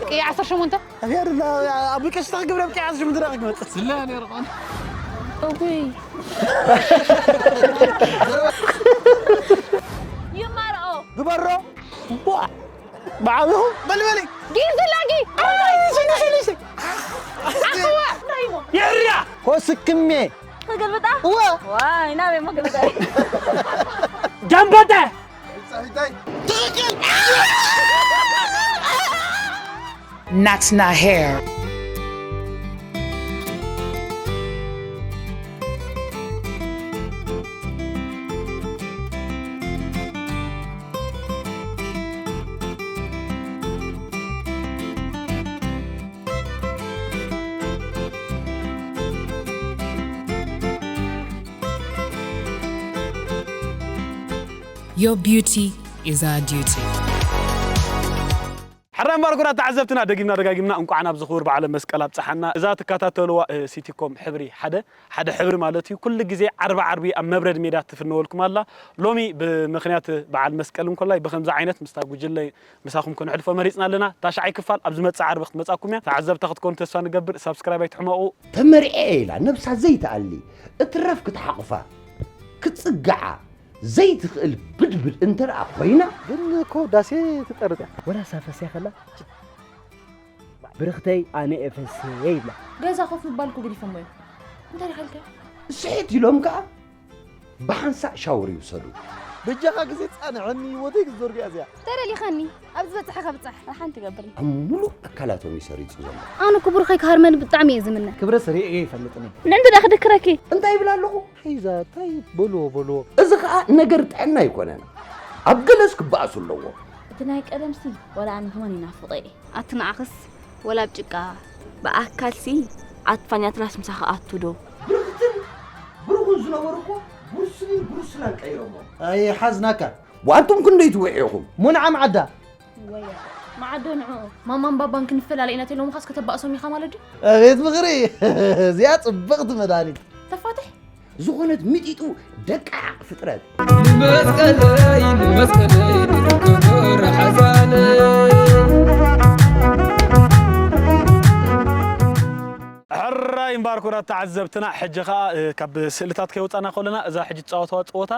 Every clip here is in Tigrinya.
ቅያ ዓሰርተ ሸሞንተ። ኣፍያ ደላ ኣብ ቀሽታ ክገብረ ኣብ ቅያ ዓሰርተ ሸሞንተ ደኣ ክመጽእ። ስለ ነይሩ ኾን። እውይ። ይማርኦ። ግበሮ። ብዓቢኹም በልበሊ። ጊዝ ላጊ። ኣኽዋ። የርያ። ኮስክሜ። ክገልብጣ? እወ። ዋይ፣ ናበይ እሞ ክገልብጣ? ጃምበጣ። Natna hair. Your beauty is our duty. ሕራይ እምበኣር ክቡራት ተዓዘብትና፣ ደጊምና ደጋጊምና እንቋዕ ናብዚ ክቡር በዓለ መስቀል ኣብጽሓና። እዛ ትከታተልዋ፣ እ፣ ሲቲኮም ሕብሪ ሓደ፣ ሓደ ሕብሪ ማለት እዩ። ኩሉ ግዜ ዓርቢ ዓርቢ ኣብ መብረድ ሜዳ ትፍነወልኩም ኣላ። ሎሚ ብምኽንያት በዓል መስቀል እንኮላይ ብኸምዚ ዓይነት ምስታ ጉጅለ ምሳኹም ከነሕልፎ መሪጽና ኣለና። ታሽዓይ ክፋል ኣብ ዝመጽእ ዓርቢ ክትመጻኩም እያ። ተዓዘብታ ክትኮኑ ተስፋ ንገብር። ሳብስክራይብ ኣይትሕመቑ። ተመርዕየ ኢላ ነብሳ ዘይትኣሊ፣ እትረፍ ክትሓቑፋ፣ ክትጽግዓ ዘይትኽእል ብድብድ እንተ ደኣ ኮይና፣ ግን እኮ ዳሴ ትጠርጥ እያ። ወላ ሳፈስያ ከላ፣ ብርኽተይ ኣነ ኤፈስየ ይብላ። ገዛ ኮፍ ምባል እኮ ገዲፎሞ እዮም። እንታይ ደኣ ኢልካ? ስሒት ኢሎም ከኣ ብሓንሳእ ሻወር ይውሰዱ። በጃኻ ግዜ ጻንሐኒ፣ ህይወተይ ክትዘርግያ እዚኣ። ተደሊኻኒ፣ ኣብ ዝበጽሐ ከብጽሕ። ሓንቲ ገብርኒ። ኣብ ሙሉእ ኣካላቶም እዩ ሰሪጹ ዘሎ። ኣነ እኮ ብሩኸይ ክሃርመኒ ብጣዕሚ እየ ዝምነ። ክብረ ስሪኤ እየ ይፈልጥኒ። ንዕንዲ ደኣ ክድክረኪ። እንታይ ይብል ኣለኹ? ሒዛ፣ እንታይ በልዎ፣ በልዎ። እዚ ኸኣ ነገር ጥዕና ኣይኮነን። ኣብ ገለስ ክበኣሱ ኣለዎ። እቲ ናይ ቀደምሲ፣ ወላ ኣነ ከማን ይናፍቐ እየ። ኣቲ ንዓኽስ፣ ወላ ኣብ ጭቃ። ብኣካልሲ፣ ኣትፋኛትናስ ምሳኻ ኣቱ ዶ? ብርኽትን ብሩኽን ዝነበሩ እኮ ብሩስሊን ብሩስላን ቀይሮሞ። ኣይ፣ ሓዝናካ። ዋንቱም ክንደይ ትውሕዩ ኢኹም? ሙንዓም ዓዳ። ወያ፣ መዓዶ ንዕኡ። ማማን ባባን ክንፈላለ ኢና ተሎምኻስ ከተባእሶም ኢኻ ማለት ድዩ? ኣቤት ፍቕሪ! እዚኣ ጽብቕቲ መድሃኒት። ተፋትሕ? ዝኾነት ሚጢጡ ደቃቕ ፍጥረት። ንመስቀለይ፣ ንመስቀለይ፣ ንዝክብር ሓዛነይ። ሕራይ እምበኣር ክቡራት ተዓዘብትና፣ ሕጂ ኸኣ፣ እ፣ ካብ ስእልታት ከይወጻና ከለና፣ እዛ ሕጂ ትጻወትዋ ጸወታ፣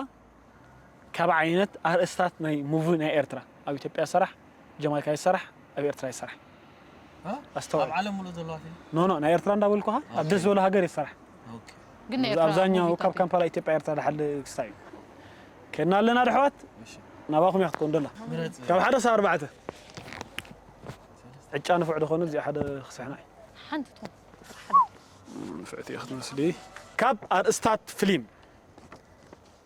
ካብ ዓይነት ኣርእስታት ናይ ሙቪ ናይ ኤርትራ፣ ኣብ ኢትዮጵያ ይሰራሕ፣ ጀማይካ ይሰራሕ፣ ኣብ ኤርትራ ይሰራሕ። እ? ኣስተውዕል። ኣብ ዓለም ሙሉእ ዘለዋ ፊልም? ኖ፣ ኖ፣ ናይ ኤርትራ እንዳበልኩኻ፣ ኣብ ደስ ዝበሎ ሃገር ይሰራሕ። ኦኬ። ግን ናይ ኤርትራ ኣብዛኛው ሙቪታት ካብ እዩ። ካምፓላ ኢትዮጵያ ኤርትራ ድሓል ክስታይ እዩ። ከድና ኣለና ዶ ኣሕዋት? እሺ። ናባኹም እያ ክትኮን ደላ። ምረጽ። ካብ ሓደ ሳብ ኣርባዕተ። ዕጫ ንፉዕ ዝኾነ እዚኣ ሓደ ክስሕና እዩ። ሓንቲ ትኾን። ንፍዕቲ እያ ክትመስሊ። ካብ ኣርእስታት ፍሊም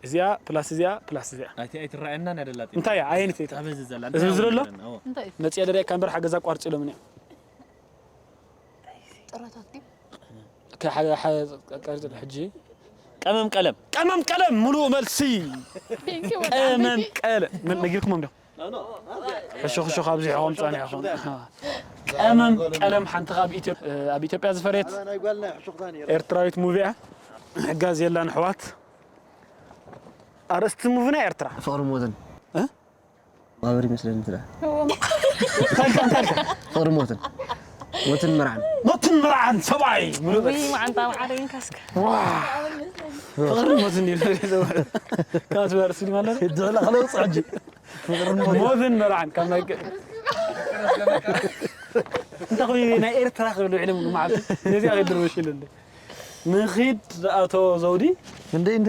እዚኣ ፕላስ እዚኣ ፕላስ እዚኣ። ኣቲ ኣይትረኣየና ነደላ። እንታይ እያ? ኣየንት እያ? ኣበዚ ዘላ። እዚ እንታይ ዘሎ? ኣዎ። እንታይ እዩ? መጽያ ደሪያ ካምበር ሓገዛ ቋርጺ ኢሎምኒ እዮም። ጥረታት ድዩ? ከ-፣ ሓደ፣ ሓደ ቀርጺ ሕጂ። ቀመም ቀለም። ቀመም ቀለም፣ ሙሉእ መልሲ። Thank you፣ ቀመም ቀለም። ምን ነጊርኩሞም ዶ? ሕሹኽ ሕሹኽ ኣብዚሕኹም ጸኒሕኹም። ቀመም ቀለም ሓንቲ ካብ ኢትዮ-፣ ኣብ ኢትዮጵያ ዝፈርየት ኤርትራዊት ሙቪ እያ። ሕጋዝ የላን ኣሕዋት። ኣርእስቲ ሙቪ ናይ ኤርትራ። ፍቕሪ ሞትን። እ? ማህበር ይመስለኒ ትላ። እንታይ ኢልካ፣ እንታይ ኢልካ? ፍቕሪ ሞትን። ሞትን መርዓን። ሞትን መርዓን ሰብኣይ። ምሉእ ውይ፣ መዓንጣ መዓረይን ካስከ። ዋ። ፍቕሪ ሞትን እዩ። ካብ ትበርስ ድዩ ማለት? ድዕላ ከለውጽ ሕጂ። ፍቕሪ ሞትን። ሞትን መርዓን ካብ ናይ ገ-፣ እንታይ ኮይኑ ናይ ኤርትራ ክብል ውዒሎም መዓልቲ። ነዚኣ ከይድርበሽ ኢሉ እንደ። ንኺድ ኣቶ ዘውዲ። እንደ፣ እንደ፣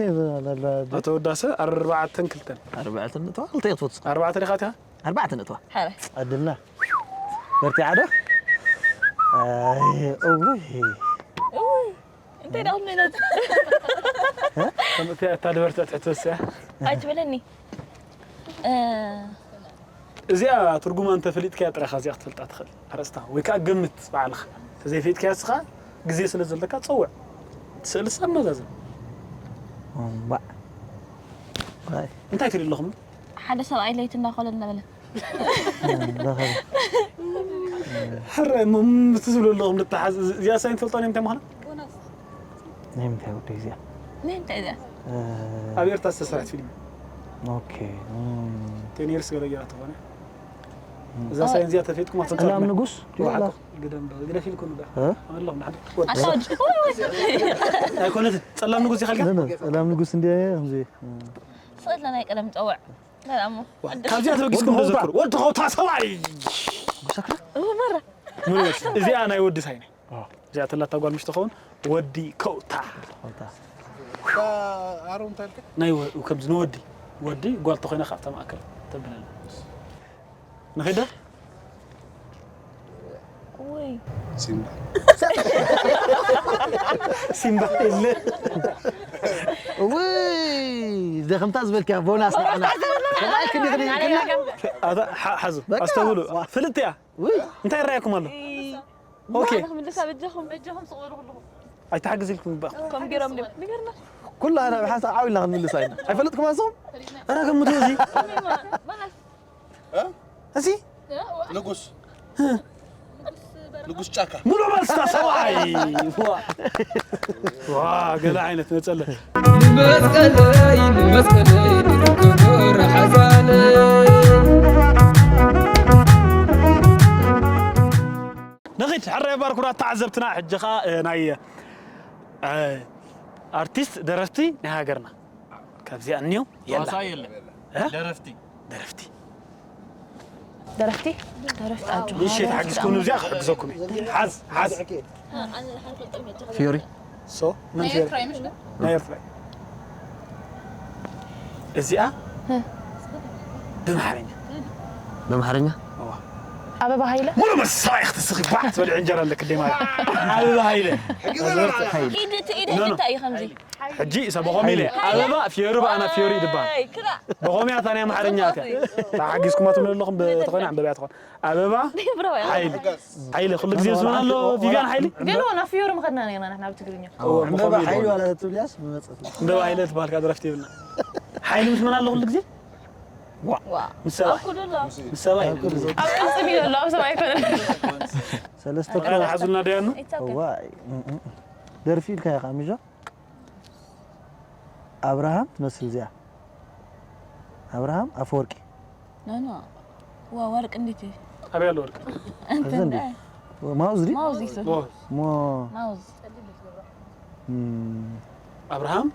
ኣቶ ውዳሰ ኣርባዕተን ክልተን። ኣርባዕተን ነጥባ ክልተ እየ ትፈትስ። ኣርባዕተ ዲኻ ኣቲኻ? ኣርባዕተ ነጥባ። ሓረ። ዕድልና። በርቲዓ ዶ? ኣይ፣ እውይ። እውይ። እንታይ ደኣ ኹም ነይነት? እ? ከም እቲ ኣታ ድበርተ ትሕትወስያ? ኣይትበለኒ። እ፣ እዚኣ ትርጉማ እንተፈሊጥካያ ጥራይ ኢኻ እዚኣ ክትፈልጣ ትኽእል። ኣርእስታ ወይ ከኣ ግምት ባዕልኻ። እንተዘይፈሊጥካያ ንስኻ ግዜ ስለ ዘለካ ጸውዕ። ስእልስ ኣመዛዝን። እምባዕ። ዋይ። እንታይ ትሪኢ ኣለኹም? ሓደ ሰብኣይ ለይቲ እንዳኾለ እናበለ። እንዳኾለ። ሕራይ እሞ ምስ ትብሉ ኣለኹም ንተሓዝ-፣ እዚኣ ሳይን ትፈልጦ እንታይ ምዃና? ናይ ምንታይ ጉዳይ እዚኣ? ናይ ምንታይ እዚኣ? እ፣ ኣብ ኤርትራ ዝተሰርሐት ፊልም። ኦኬ። እም። ቴን ይርስ ገለ ገይራ ትኾነ። እዛ ሳይን እዚኣ ተፈይጥኩም ኣትፈልጡ ጸላም ንጉስ? ግደም ግደፍ ኢልኩም ዶ? ኣለኹም ንሓደ ትኮን። ኣታ ወዲ። ኣይኮነትን። ጸላም ንጉስ ይኸልካ? ጸላም ንጉስ እንዲ ከምዚ። ስእለ ናይ ቀለም ጸውዕ። ሰላም። ካብዚኣ ተበጊስኩም ተዘክሩ። ወዲ ኸውታ ሰብኣይ። ጉሳክራ? እወ፣ መራ። ሙሉስ፣ እዚኣ ናይ ወዲ ሳይን። እዚኣ ተላታ ጓል ምሽ ትኸውን ወዲ ከውታ። ከውታ። ኣሮም እንታይ ኢልካ? ናይ ወ-፣ ከምዚ ንወዲ። ወዲ ጓል ተኾይና ካብታ ማእከል ተብለላ። ንኸይዳ? ወይ። ሲምባ። ሲምባ የለ። ወይ፣ ደኸምታ ዝበልክያ ቦናስ ንዓና። ከማይ ክንዲ ክንዲ ይልክና። ኣታ፣ ሓ-፣ ሓዙ። በቃ። ኣስተውሉ። ፍልጥ እያ። ውይ። እንታይ ይረኣየኩም ኣሎ? ኦኬ። ንኽምልሳ በጃኹም፣ በጃኹም ስቕ በሉ ኩልኹም። ኣይተሓግዝ ኢልኩም ይባእ። ከም ገይሮም ድም ንገርና። ኩላና ብሓንሳብ ዓው ኢልና ክንምልሳ ኢና። ኣይፈለጥኩም ኣንስኹም? ኣረ ገምቱ እዚ። እ? እዚ? ንጉስ። ንጉስ ጫካ። ሙሉ መልስታ ሰብኣይ። ዋ። ዋ፣ ገለ ዓይነት መጸለ። ንመስቀለይ፣ ንመስቀለይ፣ ንዝክቡር ሓዛለይ። ንኺድ፣ ሕራይ ባርኩራት ተዓዘብትና። ሕጂ ኸኣ፣ እ፣ ናይ፣ እ፣ ኣርቲስት ደረፍቲ ናይ ሃገርና ካብዚኣ እንዮ የላ። ዋሳ የለ። እ? ደረፍቲ። ደረፍቲ። ደረፍቲ? ደረፍቲ ኣጆኻ። ንእሽተይ ተሓጊዝኩም ንብዚኣ ክሕግዘኩም እየ። ሓዝ፣ ሓዝ። ፊዮሪ። ሶ፣ መን ናይ ፊዮሪ? ኤርትራ እዩ፣ ምሽ? ናይ ኤርትራ እዩ። እዚኣ እ። ብኣምሓርኛ። ብኣምሓርኛ? እዋ። ኣበባ ሃይለ? ሙሉ መሳይ ክትስኺ ባዕ ትበልዒ እንጀራ ኣለክ ደይ ማለት። ኣበባ ሃይለ። ሃይለ። ኢድ፣ እቲ ኢድ ኖ፣ ኖ። እንታይ እዩ ከምዚ? ሕጂ ሰብ በኾም ኢለ። ኣበባ ፊዮሪ በኣና ፊዮሪ ድበሃል። ኣይ፣ ክላ። በኾም እያ፣ ታንያ ኣምሓርኛ እያ። ተሓጊዝኩማ ትብሉ ኣለኹም፣ ብተኾይና ዕምበባ እያ ትኾን። ኣበባ ብራው እያ። ሓይሊ። ሓይሊ፣ ኩሉ ግዜ ዝብና ኣሎ፣ ቪቪያን ሓይሊ። ገለ ዋና ፊዮሪ ምኸድና ነርና ንሕና ብትግርኛ። እዎ፣ ዕምበባ በኾም ኢለ። ሓይሊ ዋላ ተትብልያስ ምመጸት። ዕምበባ ሓይሊ ትበሃል፣ ካብ ደረፍቲ የብልና። ሓይሊ ምስ መን ኣሎ ኩሉ ግዜ? ዋ። ዋ። ምስ ሰብኣይ። ኣብ ኩሉ ኣሎ። ምስ ሰብኣይ። ኣብ ቅልጽም ኢሉ ኣሎ፣ ኣብ ሰብኣይ ኣይኮነን። ሰለስተ መርኣያ እኮ ሓዙልና ደያኑ? It's okay። ዋይ፣ እም፣ እም። ደርፊ ኢልካ ኢኻ፣ ሚዛ? ኣብርሃም ትመስል እዚኣ። ኣብርሃም ኣፈወርቂ። ኖ፣ ኖ። ዋ፣ ወርቅ እንዴት እዩ? ኣበይ ኣሎ ወርቅ? እንትን እዚ እንዴ? ደ። ማውዝ ዲ? ማውዝ ይሱ። ሞ። ሞ። ማውዝ። እም። ኣብርሃም?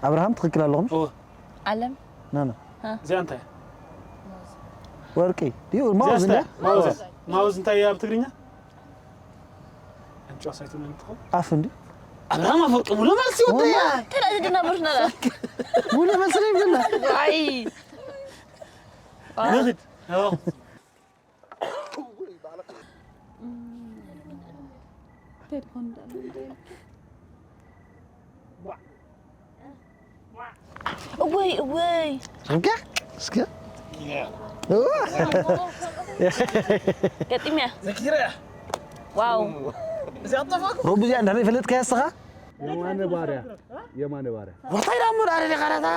ኣብርሃም ትኽክል ኣለኹም? ኦ። ዓለም? ና፣ ና። ሃ። እዚኣ እንታይ? ወርቂ። ዲዩ? እዚኣ ማውዝ እንታይ? እንዴ? ማውዝ። ማውዝ እንታይ እያ ብትግርኛ? ኣንጫ ሳይቱ ምን ትኾን? ኣፍ እንዲ? ኣብርሃም ኣፈወርቂ ሙሉ መልሲ ወደያ። ተራ ዝድና ብርና ላ። ሙሉ መልሲ ነው ይብልና። ኣይ። ንኽድ። ኣዎ። ቴሌፎን እንዳለ። እወይ፣ እወይ። እንካ፣ እስከ። ገጢምያ። ዘኪረያ። ዋው። እዚኣ ጠፋኩ። ሮቢ እዚኣ እንዳለ ይፈለጥካ ያስኻ? የማነ ባርያ፣ የማነ ባርያ። ወታይ ዳሞ ዳረ ዲኻ ዳታ?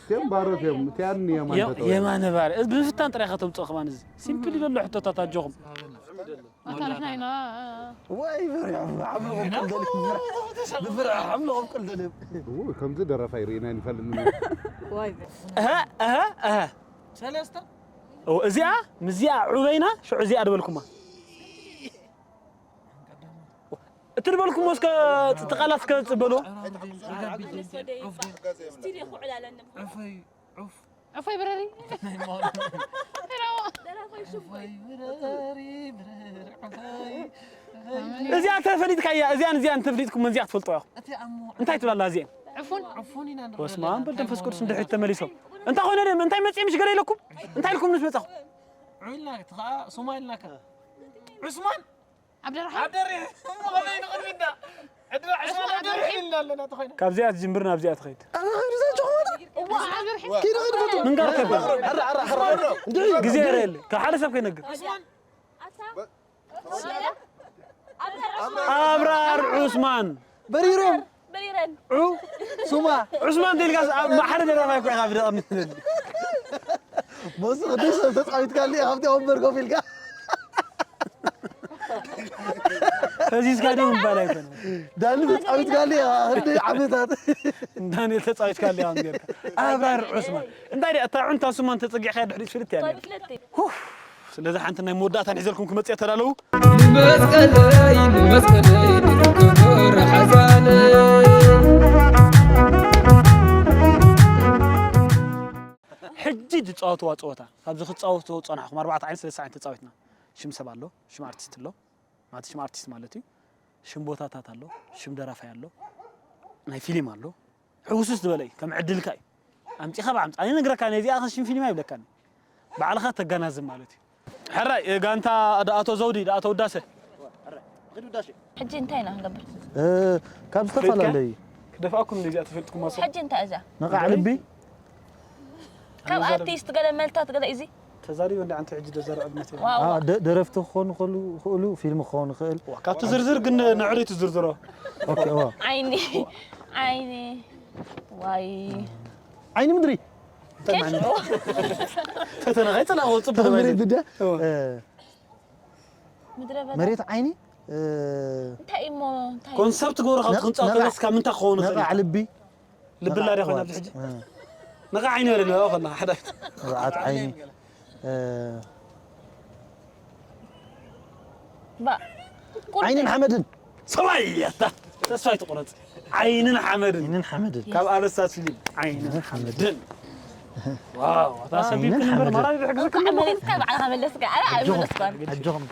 ቴም ባሮ ቴም፣ ቲያን የማን የ-፣ ተጠወ። የማነ ባርያ። እዚ ብምፍታን ጥራይ ከተምጽኦ ከማን እዚ። ሲምፕል ይበሎ ሕቶታት ኣጆኹም። ኣታ ንሕና ኢና። ወይ ፍርሒ ዓምልቖም ቅልደል። ብፍርሒ ዓምልቖም ቅልደል። እዎ፣ ከምዚ ደረፋይ ርኢና ኣይንፈልጥን። ዋይ። እህ፣ እህ፣ እህ። ሰለስተ። ኦ፣ እዚኣ፣ ምስዚኣ ዑበይና፣ ሽዑ እዚኣ ድበልኩማ። እቲ ድበልኩሞ እስከ፣ እቲ ቃላት እስከ ጽበልዎ። ስቱዲዮ ክውዕል ኣለኒ። ዑፍ። ዑፈይ ብረሪ። ደራፋይ ሽሙ። ዑፈይ ብረሪ፣ ብረሪ፣ ዑፈይ፣ ዑፈይ። እዚኣ ተፈሊጥካያ፣ እዚኣን እዚኣን ተፈሊጥኩም፣ እዚኣ ትፈልጦ ኢኹም። እቲ ኣሞ-፣ እንታይ ትብላላ እዚኣን? ዕፉን። ዕፉን ኢና ንብሎ በስመ ኣብ ኣለና። ወልድ መንፈስ ቅዱስ እንድሕሪት ተመሊሶም። እንታይ ኾነ ደም? እንታይ መጽእ ምሽ ገለ ኢለኩም? እንታይ ኢልኩም ምስ መጻኹም? ዑልና፣ እቲ ኸኣ ሶማ ኢልናካ። ዑስማን። ዓብደርሓም። ዓብደርሒም፣ እሞ ከመይ ንቕድሚት ዳ? ዕድመ ዕስማን ዓብደርሒም ኢልና ኣለና ተኾይና። ካብዚኣ ትጅምር ናብዚኣ ትኸይድ። ኣነ ኸይዱ ዘንጭ ኾነ? እዋ፣ ዓብደርሒም። ኪዱ ኸይዱ ፈቱ። ምንጋር ከይዱ። ሓራ፣ ሓራ፣ ሓራ። እንድዒ። ግዜ የለ። ካብ ሓደ ሰብ ከይነግር። ዕስማን። ኣታ። ኣብራር ዑስማን። በሪሮም። በሪረን። ዑ-፣ ሱማ። ዑስማን ተይልካስ ኣብ ማሕረ ደራፋይ እኮ ኢኻ ብደቐ ምትለኒ። በሱ ቅዱስ ሰብ ተጻዊትካሉ ኢኻ ኣብቲ ወንበር ኮፍ ኢልካ። ፈዚዝካ ዶ ምባል ኣይኮነን። ዳኒ ተፃዊትካሉ እያ ክንደይ ዓመታት። ዳንኤል ተፃዊትካሉ እያ ጌርካ። ኣብራር ዑስማን። እንታይ ደኣ እታ ዑንታ ስማ እንተፀጊዕካ ድሕሪት ፍልጥ እያ። ፍለጥ ስለዚ ሓንቲ ናይ መወዳእታ ንሒዘልኩም ክመፅእ ተዳለዉ። ንመስቀለይ ንመስቀለይ ንዝክብር ሓዛነይ ሕጂ ዝፃወትዋ ፀወታ ካብዚ ክፃወቱ ፀናሕኩም ኣርባዕተ ዓይነት ሰለስተ ዓይነት ተፃዊትና ሽም ሰብ ኣሎ ሽም ኣርቲስት ኣሎ ማለት ሽም ኣርቲስት ማለት እዩ ሽም ቦታታት ኣሎ ሽም ደራፋይ ኣሎ ናይ ፊልም ኣሎ ሕውስስ ዝበለ እዩ ከም ዕድልካ እዩ ኣምፂኻ ብዓምፅ ኣነ ነግረካ ነዚኣ ሽም ፊልም ኣይብለካኒ ባዕልኻ ተጋናዝብ ማለት እዩ ሕራይ ጋንታ ደኣቶ ዘውዲ ደኣቶ ውዳሰ ሕጂ እንታይ ኢና ክንገብር ካብ ዝተፈላለዩ ክደፍኣኩም ነዚኣ ተፈልጥኩም ኣሰ ሕጂ እንታይ እዛ ነቓዕ ልቢ ካብ ኣርቲስት ገለ መልታት ገለ እዚ ተዛሪበ እንዲ ኣንቲ ሕጂ ደዘርዕብነት ዋው አ፣ ደ- ደረፍቲ ክኾኑ ይኽእሉ ይኽእሉ ፊልም ክኾኑ ይኽእል ካብቲ ዝርዝር ግን ንዕሪቱ ዝርዝሮ ኦኬ እዋ ዓይኒ ዓይኒ ዋይ ዓይኒ ምድሪ ፈተና ከይፀላእዎ ፅቡቅ ምድሪ ማለት እዩ። ድደ እዋ። እ፣ ምድረ በዳ መሬት ዓይኒ እ፣ እንታይ እሞ እንታይ ኮንሰርት ገብሮ ካብ ነ- ትንፃው ነቓዕ- ተለስ ካብ ምንታይ ክኸውን ይኽእል ነቓዕ እዩ? ልቢ ልብላ ዲያ ነቓዕ ኮይና ኣብዚ ሕጂ ነቓዕ ዓይኒ በለኒ ኣብኣ ከለኻ ሓዳሽ ነቓዓት ዓይኒ እ፣ ባ ዓይንን ሓመድን ሰማይ ያታ ተስፋ ኣይትቑረፅ ዓይንን ሓመድን ዓይንን ሓመድን ካብ ኣበሳት ፊልም ዓይንን ሓመድን ዋው ኣታ ሰቢብክን እምበር ማራ ይብሕግዝክን እንኳዕ መለስካ ባዕልኻ መለስካ ኣነ ኣይመለስኳን ኣጆኹም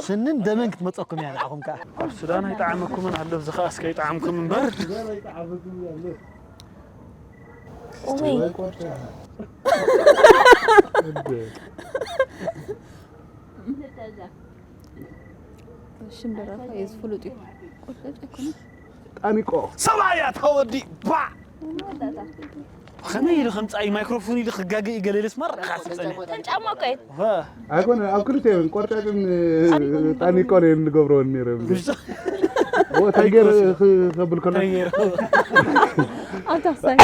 ስንን ደመን ክትመፀኩም እያ ንዓኹም ከዓ ኣብ ሱዳን ኣይጠዓመኩምን ኣሎ እዚ ከዓ እስከ ይጠዓምኩም እምበር እውይ ሽም ደራፋ እዩ ዝፍሉጥ እዩ። ቆርጣጭ ኣይኮነን። ጣኒቆ ሰብኣያ ተወዲ ባ ከመይ ኢሉ ከምፃኢ ማይክሮፎን ኢሉ ክጋገ እዩ ገለልስ ማራኻ ስብፀኒ ከም ጫማ እኮ እዩ ኣይኮነ ኣብ ክልተ እዮም ቆርጫጭን ጣኒቆን እዮም ንገብረወን ነይሮም እንታይ ገይር ክብል ከሎ ኣብ ታክሳይ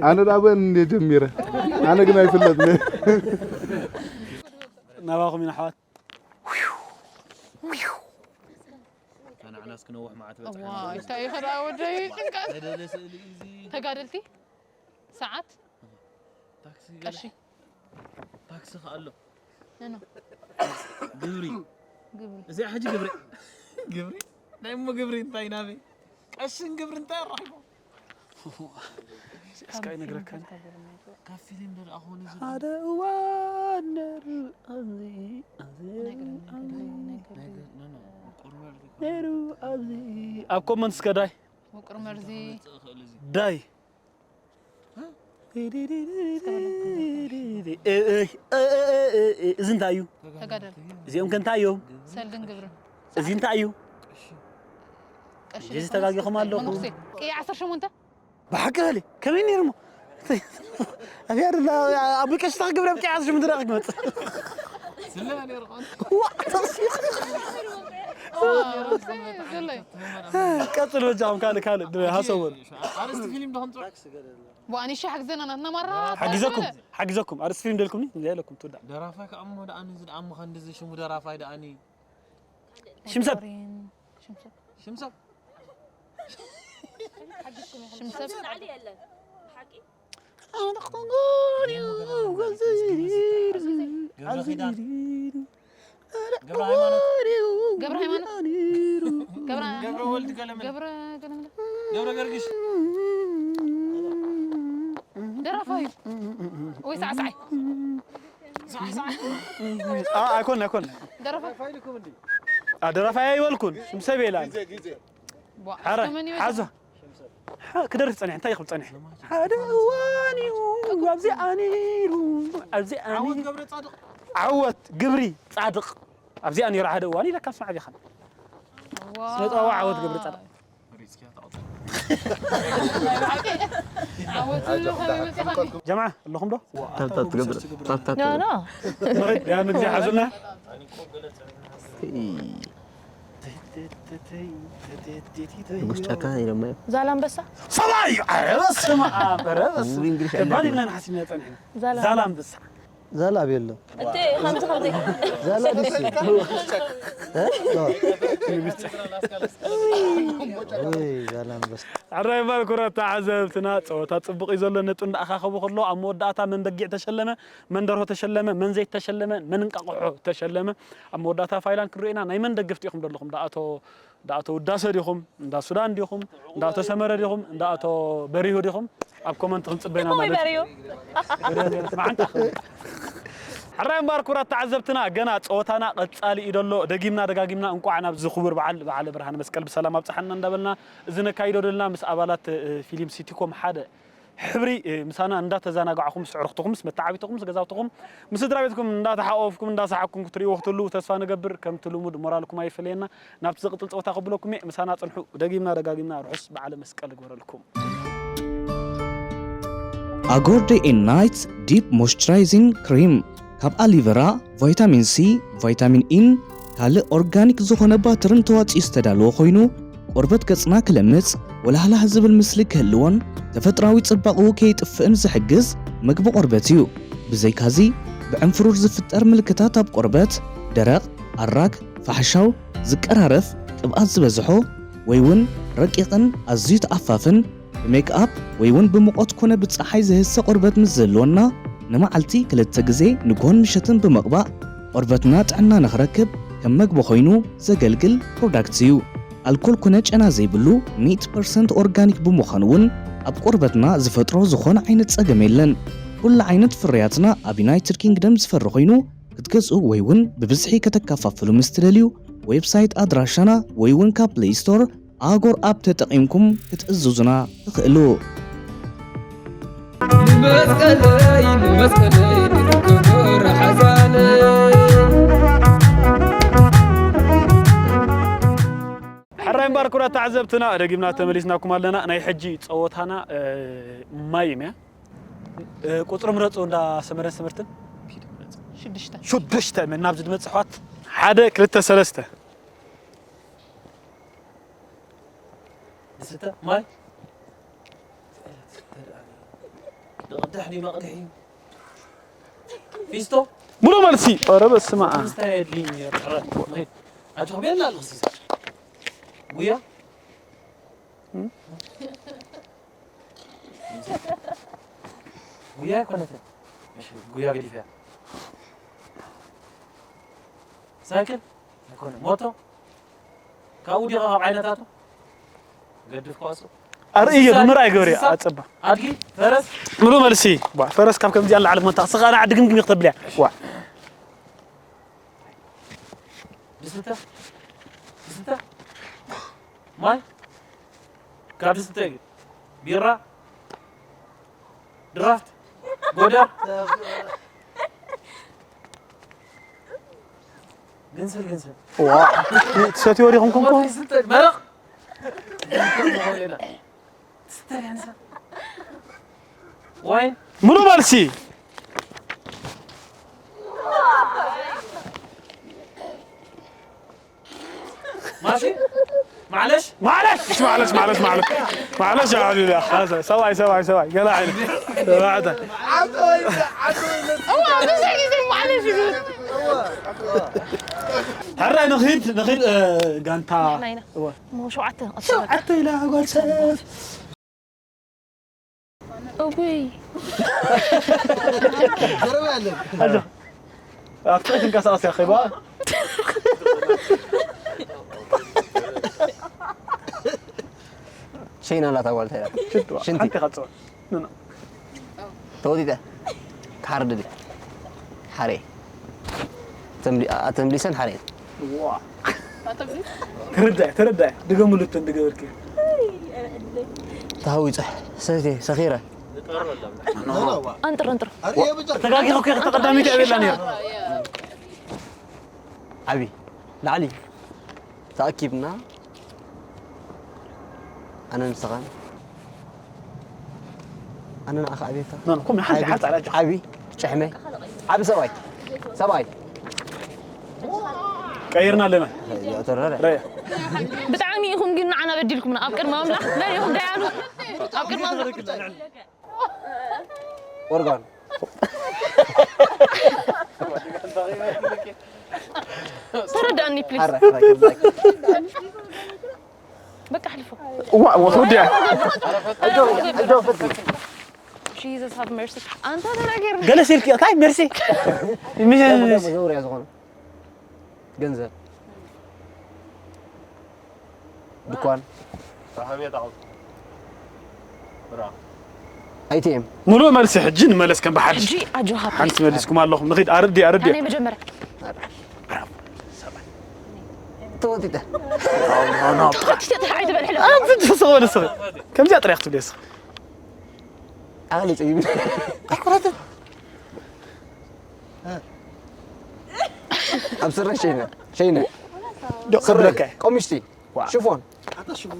ኣነ ዳበን እንደ ጀሚረ ኣነ ግን ኣይፍለጥን ናባኹም ኢና ኣሕዋት ንዓናስ ክነውሕ መዓት በፅሓ እዋ እንታይ እዩ ከደኣ ወደይ ጭንቀት ተደለ ስእሊ እዩ እዚ ተጋደልቲ ሰዓት ታክሲ ገለ ቀሺ ታክሲ ከ ኣሎ ነኖ ግብሪ ግብሪ እዚኣ ሕጂ ግብሪ ግብሪ ናይ እሞ ግብሪ እንታይ ናበይ ቀሽን ግብሪ እንታይ ኣራኺቦ እስካ ይነግረካን ካብ ፊልም ደኣ ዝኾነ እዚ ሓደ እዋን ነሩ ኣብዚ ኣብዚ ናይ ገ- ኖ፣ ኖ፣ ቆርመር ነሩ ኣብዚ ኣብ ኮመንት እስከ ዳይ ውቅር መርዚ ዝኽእል እዚ ዳይ እዚ እንታይ እዩ ተጋደል እዚኦም ከ እንታይ እዮም ሰልድን ግብርን እዚ እንታይ እዩ ቀሺ እዚ ተጋጊኹም ኣለኹም መነኩሴ ቅያ ዓሰርተ ሸሞንተ ብሓቂ በሊ ከመይ ነይሩ ሞ ኣብያ ደላ ኣብ ቀሽታ ክገብረ ብቂ ዓሰርተ ሸሞንተ ደቂ ክመፅእ ስለ ነይሩ ኾን ዋ ተቕሲቕ ዘለይ ቀፅል በጃኹም ካልእ ካልእ ሃሰውን ኣርስቲ ፊልም ዶ ከምፅዑ ዋኒሻ ሓግዘና ናትና ማራ ሓጊዘኩም ሓጊዘኩም ኣርእስቲ ፊልም ደልኩምኒ እንታይ ኢለኩም ትውዳእ ደራፋይ ከኣ እሞ ደኣኒ እዚ ደኣ እሞ ከንድዚ ሽሙ ደራፋይ ደኣኒ ሽም ሰብ ሽም ሰብ ሽም ሰብ ገብረ ኪዳን ገብረ ሃይማኖት ገብረ ሃይማኖት ገብረ ገብረ ወልድ ገለመለ ገብረ ገለመለ ገብረ ገርግሽ ደራፋዩ ወይ ሳዕሳዓይ ኣይኮን ኣይኮን ደረፋ ደረፋይ ኣይበልኩን ሽም ሰብ የላን ቧ፣ ሓረ ከመን እዩ ሓዞ ክደርፍ ፀኒሕ እንታይ ይኽብል ፀኒሕ ሓደ እዋን እዩ ኣብዚኣ ነይሩ ኣብዚኣ ዓወት ነይሩ ገብረ ጻድቕ ዓወት ግብሪ ፃድቕ ኣብዚኣ ነይሩ ሓደ እዋን ኢለካ ስማዕ ቢኻን ዋው። ስነ ጥበባዊ ዓወት ገብረ ጻድቕ ዓወት ከመይ መፂኻ? ጀምዓ ኣለኹም ዶ ታብታብ ትገብር ታብታብ ኖ ኖ ያ ምግዚ ሓዙና ንጉስ ጫካ ኢሎሞ እዮም ዛላምበሳ ሰማይ ኧረ በስመ ኣብ ኧረ በስመ ውይ እንግሊሽ ከባድ ኣለና ኢልና ንሓሲብና ፀኒሕና ዛላ ዛላምበሳ ዛላ ቤሎ። እቲ ከምዚ ከምዚ ዛላ ድስ። እ? ኖ። ውይ፣ ዛላ ኣንበሳ። ሕራይ እምበር ኩራት ተዓዘብትና፣ ጸወታ ጽቡቕ እዩ ዘሎ። ነጥቢ እንዳኣኻኸቡ ከሎ ኣብ መወዳእታ መን በጊዕ ተሸለመ፣ መን ደርሆ ተሸለመ፣ መን ዘይት ተሸለመ፣ መን እንቃቑሖ ተሸለመ። ኣብ መወዳእታ ፋይላን ክንሪኦ ኢና። ናይ መን ደገፍቲ ኢኹም ዘለኹም? ዳኣቶ ዳኣቶ ውዳሰ ዲኹም? እንዳ ሱዳን ዲኹም? እንዳ ኣቶ ሰመረ ዲኹም? እንዳ ኣቶ በሪሁ ዲኹም? ኣብ ኮመንት ክንጽበ ኢና ወይ ማለት በሪሁ መዓንታ ሕራይ እምበር ኩራት ተዓዘብትና፣ ገና ጸወታና ቀጻሊ እዩ ደሎ። ደጊምና ደጋጊምና እንቋዕ ናብዚ ክቡር በዓል በዓለ ብርሃነ መስቀል ብሰላም ኣብጽሓና እንዳበልና፣ እዚ ነካይዶ ደልና ምስ ኣባላት እ፣ ፊልም ሲቲኮም ሓደ ሕብሪ እ፣ ምሳና እንዳተዘናጋዕኹም ምስ ኣዕሩኽትኹም ምስ መተዓቢትኹም ምስ ገዛውትኹም ምስ ስድራ ቤትኩም እንዳተሓቆፍኩም እንዳሰሓቅኩም ክትርእይዎ ክትህልዉ ተስፋ ንገብር። ከምቲ ልሙድ ሞራልኩም ኣይፈለየና። ናብቲ ዝቕጽል ጸወታ ከብለኩም እየ። ምሳና ጽንሑ። ደጊምና ደጋጊምና ርሑስ በዓለ መስቀል ይግበረልኩም። ኣጎር ዴይ ኤንድ ናይት ዲፕ ሞይስቸራይዚንግ ክሪም ካብ ኣሊቨራ፣ ቫይታሚን ሲ፣ ቫይታሚን ኢን ካልእ ኦርጋኒክ ዝኾነ ባተርን ተዋፂኡ ዝተዳለወ ኮይኑ ቆርበት ገፅና ክለምፅ ወላህላህ ዝብል ምስሊ ክህልዎን ተፈጥራዊ ፅባቕኡ ከይጥፍእን ዝሕግዝ ምግቢ ቆርበት እዩ። ብዘይካዚ ብዕንፍሩር ዝፍጠር ምልክታት ኣብ ቆርበት፣ ደረቕ፣ ኣራግ፣ ፋሕሻው፣ ዝቀራረፍ፣ ቅብኣት ዝበዝሖ ወይ እውን ረቂቕን ኣዝዩ ተኣፋፍን ብሜክኣፕ ወይ እውን ብሙቐት ኮነ ብጸሓይ ዝህሰ ቆርበት ምስ ዝህልወና ንመዓልቲ ክልተ ግዜ ንግሆን ምሸትን ብምቕባእ ቆርበትና ጥዕና ንኽረክብ ከም መግቢ ኮይኑ ዘገልግል ፕሮዳክት እዩ። ኣልኮል ኮነ ጨና ዘይብሉ ሚእቲ ፐርሰንት ኦርጋኒክ ብምዃኑ እውን ኣብ ቆርበትና ዝፈጥሮ ዝኾነ ዓይነት ጸገም የለን። ኩሉ ዓይነት ፍርያትና ኣብ ዩናይትድ ኪንግደም ዝፈሪ ኮይኑ ክትገዝኡ ወይ እውን ብብዝሒ ከተከፋፍሉ ምስ ትደልዩ ዌብሳይት ኣድራሻና ወይ እውን ካብ ፕሌይ ስቶር ኣጎር ኣፕ ተጠቒምኩም ክትእዝዙና ትኽእሉ። ንመስቀለይ ንመስቀለይ ንዝክብር ሓዛነይ ሕራይ እምበር ኩራት ተዓዘብትና ደጊምና ተመሊስናኩም ኣለና። ናይ ሕጂ ጸወታና እ፣ ማይ እዩ። እ፣ ቁጽሪ ምረጹ እንዳ ሰመረን ስምርትን። ሽዱሽተ ሽዱሽተ መን ናብዚ ዝመጽእ ኣሕዋት ሓደ ክልተ ሰለስተ ዝስተ ማይ ቅዳሕ ድዩ መቕድሒ ፊስቶ ሙሉ መልሲ። ኧረ በስመ ኣብ። ምስታይ የድልይኒ ነይሩ። ሕረ ኣጆኹም የላ ኣለኹ ሲሳ ጉያ ጉያ ኣይኮነትን። እሺ፣ ጉያ ገዲፈያ። ሳይክል ኣይኮነ ሞቶ ካብኡ ዲኻ ካብ ዓይነታቱ ገድፍ ከዋስኦ ኣርእዮ ብምርኣይ ገብረ እንስሳ? ኣጸባ ኣድጊ ፈረስ ሙሉ መልሲ። ባ ፈረስ ካብ ከምዚኣ ንላዕሊ መታ ስኻ ንዓ ድግምግም ክትብልያ ዋ ድስተ ድስተ ማይ ካብ ድስተ እዩ ቢራ ድራፍት ጎደር ግንስል ግንስል ዋ ትሰትዮ ዲኹም ኮንኩም ዝስተ መረቕ ትስተ ያንሳ ዋይን ሙሉ መልሲ። ማሺ ማዕለሽ معلش معلش معلش معلش معلش يا حبيبي يا أخي. هذا سواي سواي سواي يلا عيني سواي. እዋ ብዙሕ ግዜ ማዕለሽ እዩ ዝብል ሕራይ ንኺድ ንኺድ እ፣ ጋንታ ናይና እዋ። ሞ ሸውዓተ ሸውዓተ ኢላ ጓል ሰብ እጉይ ኣብቲ ትንቀሳቐስ እያ ኸይባ ሸይና ላታ ጓል እንታይ ኢላ? ሽንቲ ሓንቲ ኢኻ ትፅወት ተወጢጠ ክሓርድ ድየ ሓሬ ተምሊ- ኣተምሊሰን ሓሬ ተረዳእ ተረዳእ ድገምሉ እተን ድገበርኪ ተሃዊፀ ሰቴ ሰኺረ ኣንጥር ኣንጥር ተጋጊኹ እኮ ተቐዳሚት እያ ቤላ ነይሩ ዓቢ ላዕሊ ተኣኪብና ኣነ ንስኻን ኣነ ንዓኻ ኣቤታ ኖ፣ ኖ፣ ኩም ሓንቲ ሓንቲ ኣላጆ ዓቢ ጭሕመ ዓቢ ሰብኣይ ሰብኣይ ቀይርና ኣለና ተረረ ረያ ብጣዕሚ ኢኹም ግን ንዓና በዲልኩምና ኣብ ቅድሚ ኣምላኽ መን ኢኹም ደያኑ ኣብ ቅድሚ ኣምላኽ ኦርጋን ተረዳእኒ ፕሊዝ። በቃ ኣሕልፎ። እዋ እዋ ተወዲኣ። Jesus have mercy። ኣንተ ተናገር። ገለ ሲልኪ እንታይ ሜርሲ። ዘውርያ ዝኾነ ገንዘብ ድኳን ኣይቲኤም ሙሉእ መልሲ ሕጂ ንመለስ ከም ብሓድሽ። ሕጂ ኣጆኻ ሓንቲ መሊስኩም ኣለኹም። ንኺድ ኣረዲ ኣረዲ። ኣነ መጀመርያ ተወጢጠ ኣይትበል ሕሎ። ኣንተ ተሰወለ ሰው ከምዚኣ ጥራሕ ክትብለስ ኣለ ጽይብ ኣይኮነትን ኣብ ስረ ሸይነ ሸይነ ዶ ክብለካ። ቆምሽቲ ሽፎን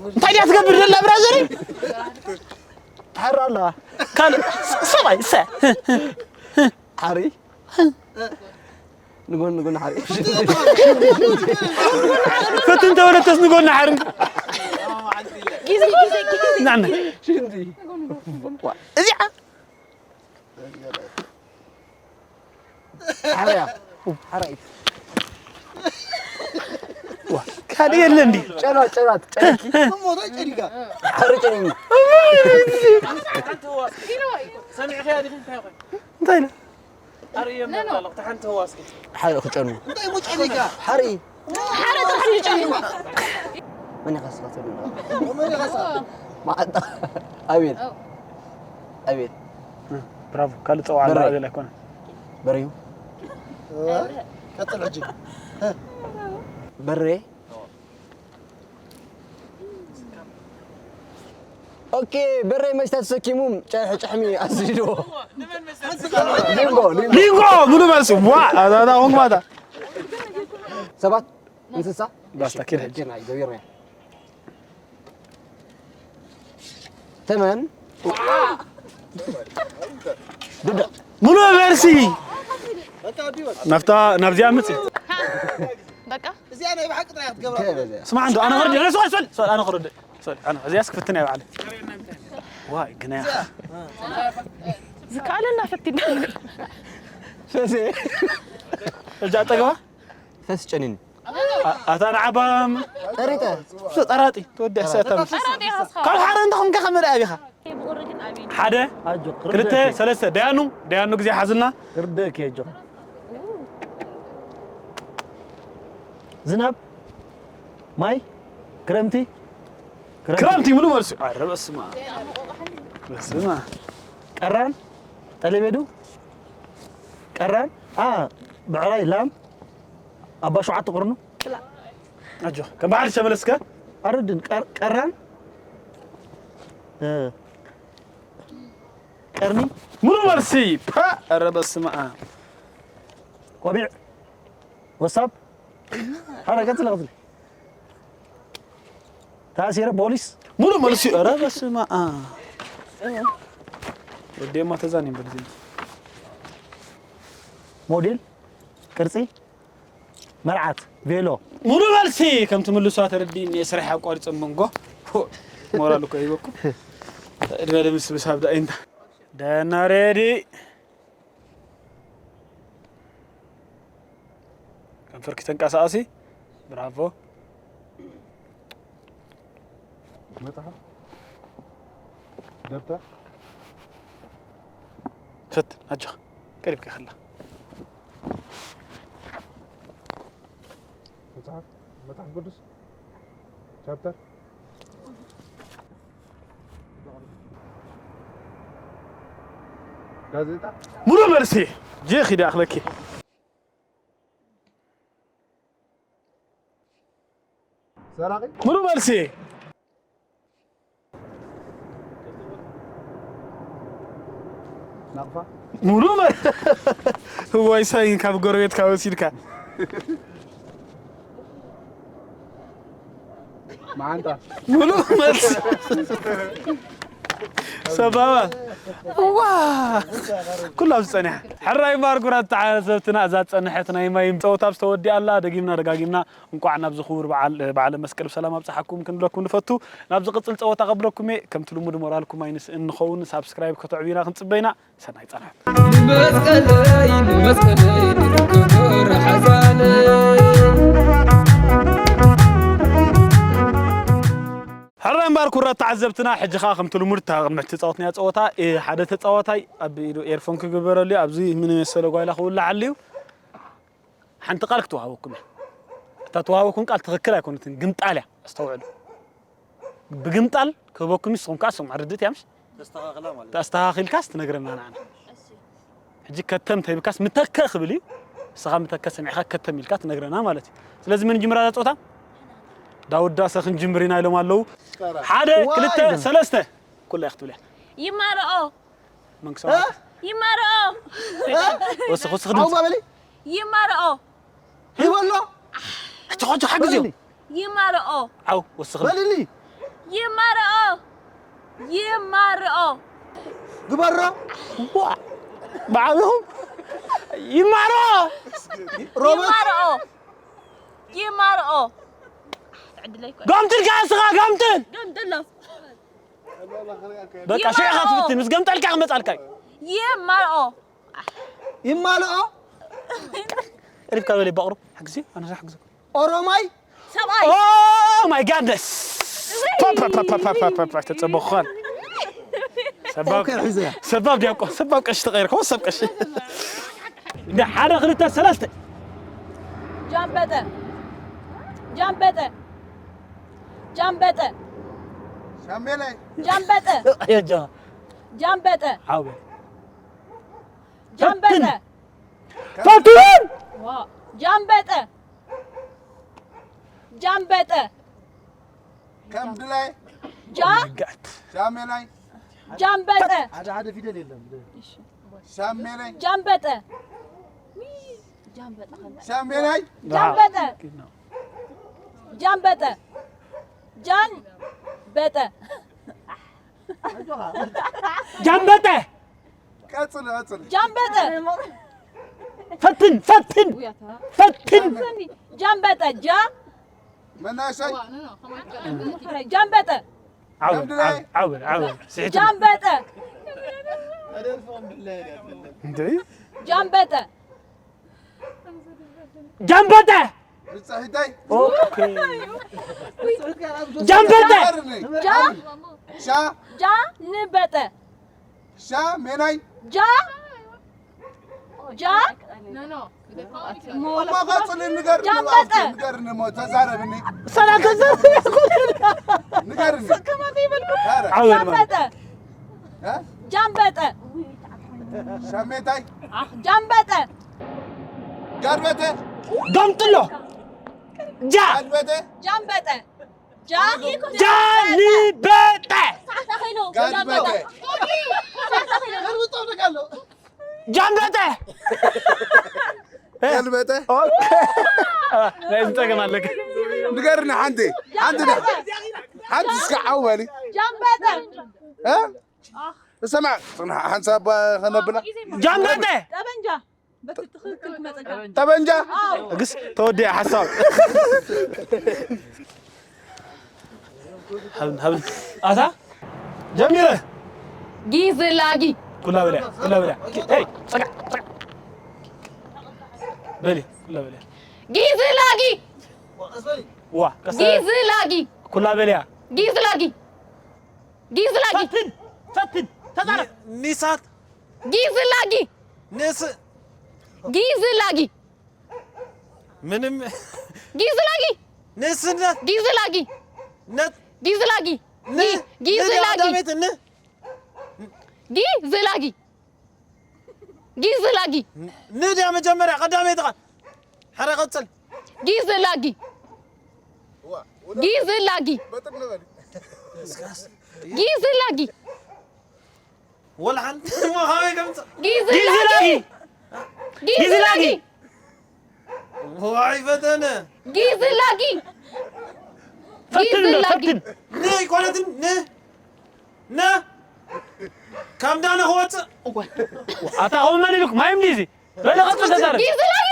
እንታይ ድያ ትገብር ዘላ ብራዘር? ትሓር ኣላ ካል ሰባይ ሰ ሓሪ ንጎን ንጎን ሓሪ ፈትን ተወለተስ ንጎን ሓሪ ግዜ ግዜ ግዜ ናነ ሽንቲ እዚኣ ሓርያ ሓራይት ካልእ የለ እንዲ ጨራት ጨራት ጨረኪ ሞታ ጨዲጋ ሓሪ ጨሪኒ ሰሚዕኸያ ዲኺ እንታይ ይኾን እንታይ ኢለ ኣርእየና ኣለኹ ተሓንቲ ህዋስኪ ሓሪ ክጨኑ እንታይ ሞ ጨዲጋ ሓሪ ሓደ ጥራሕ እዩ ጨኒዋ መን ይኸስኻ ትብል መን ይኸሳ መዓጣ ኣቤል ኣቤል ብራቮ ካልእ ፀዋዕ ኣሎ ኣቤል ኣይኮነ በርዩ ቀጥል ሕጂ በሬ ኦኬ በሬ መስተ ተሰኪሙ ጨሕ- ጨሕሚ ኣስዲድዎ ሊንጎ ሊንጎ ሊንጎ ሙሉ መልሲ ዋ ኣዛዛ ሆንግማታ ሰባት እንስሳ ባስታ ኪድ ሕጂ ጀና ይገብርና ተመን ሙሉ መልሲ ናብታ ናብዚኣ ምፅ በቃ እዚኣ ናይ ብሓቂ ጥራይ ክትገብራ ከበዛ ስማዕ እንዶ ኣነ ክርድ ኣነ ስል ስል ስል ኣነ ክርድ ስል ኣነ እዚኣ ስክፍትና ይባዓል ዋይ ግና ዝከኣለና ፈቲና እዛ ጠገባ ፈስ ጨኒኒ ኣታ ንዓባም ጠሪጠ ጠራጢ ተወዲያ ሰታ ካብ ሓደ እንተ ኮንካ ከመልኣ ቢኻ ሓደ ክልተ ሰለስተ ደያኑ ደያኑ ግዜ ሓዝና ክርደእኪ ኣጆ ዝናብ ማይ ክረምቲ ክረምቲ ሙሉ መልሱ ኣረ በስማ በስማ ቀራን ጠለቤዱ ቀራን ኣ ብዕራይ ላም ኣባ ሸውዓተ ቅርኑ ኣጆ ከም በዓል ተመለስከ ኣረድን ቀራን ቀርኒ ሙሉ መልሲ ፓ ኧረ በስመ ኣብ ቆቢዕ ወሳብ ሓደ ቀጽለ ቀጽለ ታሲረ ፖሊስ ሙሉ መልሲ ኧረ በስመ ኣብ ወዴማ ተዛኒ በል ሞዴል ቅርጺ መርዓት ቬሎ ሙሉ መልሲ ከም ትምልሷ ተረዲእኒ ስራሕ ኣቋሪጸ መንጎ ሞራል እኮ ይበኩም እድበለ ምስ ብሳብ ዳኢንታ ደና ሬዲ ከንፈርኪ ተንቀሳቀሲ ብራቮ መጽሓፍ ደብተር ፈት ኣጆኻ ቀሪብካ ከላ መጽሓፍ መጽሓፍ ቅዱስ ቻፕተር ጋዜጣ ሙሉ መልሲ ጄኺ ዳእኽለኪ ሰራቂ ሙሉ መልሲ ናቕፋ ሙሉ መ- እዋይ ሳይን ካብ ጎረቤትካ ወሲድካ መዓንጣ ሙሉ መልሲ ሰባባ ዋ ኩሉ ኣብ ዝፀኒሐ ሕራይ ማርጉራት ተዓዘብትና እዛ ዝፀንሐት ናይ ማይ ፀወታ ዝተወዲኣላ ደጊምና ደጋጊምና እንቋዕ ናብዚ ክቡር በዓል በዓለ መስቀል ብሰላም ኣብፀሓኩም ክንብለኩም ንፈቱ ናብ ዝቕፅል ፀወታ ከብለኩም እየ ከምቲ ልሙድ ሞራልኩም ኣይንስእን ንኸውን ሳብስክራይብ ከተዕብዩና ክንፅበይና ሰናይ ፃንሖት መስቀለይ ንመስቀለይ ንክብር ሓዛነይ። ሕራይ እምበኣር ክቡራት ተዓዘብትና፣ ሕጂ ኸኣ ከምቲ ልሙድ እታ ቅድሚ ሕጂ ተጻወትናያ ጸወታ፣ እ፣ ሓደ ተጻዋታይ ኣብ ኢዱ ኤርፎን ክግበረሉ እዩ። ኣብዚ ምን መሰለ ጓይላ ክውልዓሉ እዩ። ሓንቲ ቃል ክትወሃበኩም እያ። እታ ትወሃበኩም ቃል ትኽክል ኣይኮነትን፣ ግምጣል እያ። ኣስተውዕሉ። ብግምጣል ክህበኩም እዩ፣ ንስኹም ከኣ ስምዑ። ርድእት እያ ምሽ? ተስተኻኽላ ማለት እዩ። ኣስተኻኺልካስ ትነግረና ንዓና። እሺ። ሕጂ ከተም ተይብካስ ምተከ ክብል እዩ። ንስኻ ምተከ ሰሚዕኻ ከተም ኢልካ ትነግረና ማለት እዩ። ስለዚ መን ይጅምራ እዛ ጸወታ? ዳውድ ዳሰ ክንጅምር ኢና ኢሎም ኣለዉ። ሓደ፣ ዋይ! ክልተ፣ ሰለስተ። ኩላ እያ ክትብል እያ። ይማርኦ። መንግስቲ እ? ይማርኦ። እ? ወስኽ፣ ወስኽ ድምፅ። ዓው በሊ። ይማርኦ። ሂቦ ኣሎ። ሕጂ፣ ሕጂ፣ ሓግዝዮ። በልኒ። ይማርኦ። ዓው፣ ወስኽ። በልኒ። ይማርኦ። ይማርኦ። ግበሮ። ዋ፣ ብዓቢኹም። ይማርኦ። ሮቦት። ይማርኦ። ይማርኦ። ዕድለይ እኮ። ገምጥል ከኣ እስኻ፣ ገምጥል። ገምጥሎ። በቃ፣ ሽዕኻ ይማልኦ። ትፍትን፣ ምስ ገምጠልካ ክመጻልካ እዩ። ይማልኦ። ይማልኦ። ቀሪብካ በለይ፣ ባቕሩ። ሓግዚ፣ ኣነ ሓግዚ። ኦሮማይ። ሰብኣይ። Oh my goodness! ፓ፣ ፓ፣ ፓ፣ ተጸበኹኻን። ሰባብ፣ ኦኬ፣ ሒዘያ። ሰባብ ዲያቆን፣ ሰባብ ቀሺ ተቐይርካ፣ ወሰብ ቀሺ። እንደ ሓደ፣ ክልተ፣ ሰለስተ። ጃምበጠ። ጃምበጠ። ጃምበጠ። ሻሜላይ። ጃምበጠ። የጃ። ጃምበጠ። ሓው። ጃምበጠ። ፈትን። ፈትን! ዋ፣ ጃምበጠ። ጃምበጠ። ከምድላይ። ጃ። Oh my God። ሻሜላይ። ጃምበጠ። ሓደ ሓደ ፊደል የለን። ሻሜላይ። ጃምበጠ። ሻሜላይ። ጃምበጠ። ጃምበጠ። ጃን በጠ። ጃምበጠ። ቀጽል፣ ቀጽል። ጃምበጠ። ፈትን፣ ፈትን፣ ፈትን። ጃምበጠ፣ ጃ። መናእሰይ። ጃምበጠ። ዓው፣ ዓው፣ ዓው፣ ዓው። ስሒት። ጃምበጠ። እንዴ? ጃምበጠ። ጃምበጠ። ብጻሒታይ። ኦኬ። ጃምበጠ። ጃ። ሻ። ጃ ንበጠ። ሻ ሜናይ። ጃ። ጃ። እማ ቀጽል፣ ንገርኒ፣ ጃምበጠ። ንገርኒ፣ እሞ ተዛረብኒ። ሰላም ተዛረብ። ንገርኒ። ኧረ። ዓወት ማለት። ጃምበጠ። እ? ጃምበጠ። ሻሜታይ። ጃምበጠ። ጋድበተ። ገምጥሎ። ጃ። ጋድበተ። ጃምበጠ። ጃ። ጃንበጠ። ጋድበተ። ገልበጠ። ኦኬ። ናይ ዝጸገም ኣለክ። ንገርኒ ሓንቲ፣ ሓንቲ ዳ-፣ ሓንቲ እስከ ዓው በሊ። ጃምበጠ። እ? ስማዕ፣ ጽንሓ፣ ሓንሳብ ከነብላ። ጃምበጠ። ጠበንጃ። በቲ ትኽክል ክመጸካ። ጠበንጃ? ኣዎ። እግስ ተወዲኣ ሓሳብ። ሃብን፣ ሃብን። ኣታ? ጀሚረ። ጊዝላጊ። ኩላ በልያ፣ ኩላ በልያ። ሄይ፣ ጸጋ፣ ጸጋ። በሊ፣ ኩላ በልያ። ጊዝላጊ። ዋ፣ ቀስ-፣ ጊዝላጊ። ኩላ በልያ። ጊዝላጊ። ጊዝላጊ። ፈትን፣ ፈትን፣ ተዛረብ። ኒ-፣ ኒሳት። ጊዝላጊ። ንስ-፣ ጊዝላጊ። ምንም። ጊዝላጊ። ንስነት። ጊዝላጊ። ነት። ጊዝላጊ። ን-፣ ጊ-፣ ን-፣ ጊዝላጊ። ቀዳመይቲ ን-፣ ጊዝላጊ። ጊዝላጊ። ን-፣ ንድያ መጀመርያ ቀዳመይቲ ቃል። ሕረ ቀጽል። ጊዝላጊ። ጊዝላጊ። ጊዝላጊ። ወላ ሓንቲ እሞ ካበይ ከምጽእ? ጊዝላጊ። ጊዝላጊ። ጊዝላጊ። ዋይ ፈተነ። ጊዝላጊ። ፈትን፣ ጊዝላጊ። ፈትን። ን ኣይኮነትን፣ ን፣ ነ። ካብ ዳነ ክወጽእ። ኣታ ኸም መን ኢሉክ? ማይም ዲዚ? በለ፣ ቀጽል ተዛረብ። ጊዝላጊ።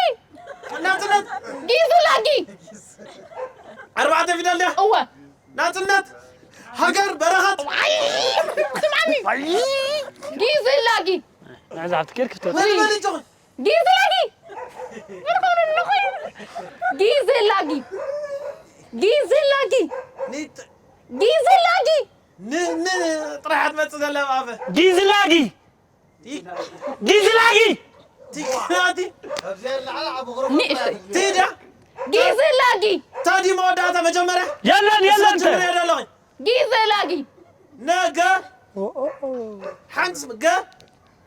ናጽነት። ጊዝላጊ። ኣርባዕተ ፊደል ድያ? እወ። ናጽነት። ሃገር በረኸት። ኣይ፣ ስምዓኒ። ኣይ። ጊዝላጊ። ንዕዛብ ትኬድ ክፍተት። ወይኔ በል እንጂ። ጊዝላጊ! ምን ሆነ ነው? ጊዝላጊ! ጊዝላጊ! ኒት ጊዝላጊ! ን ን ጥራሕ ትመጽእ ዘላ ኣብ ኣፈ። ጊዝላጊ! ጊዝላጊ! ቲክናቲ ንእሽተይ ቲዳ ጊዝላጊ! ታዲ መወዳእታ መጀመርያ የለን የለን ጀምር ያደለኹኝ ጊዝላጊ! ነገ ሓንቲ ስም ገ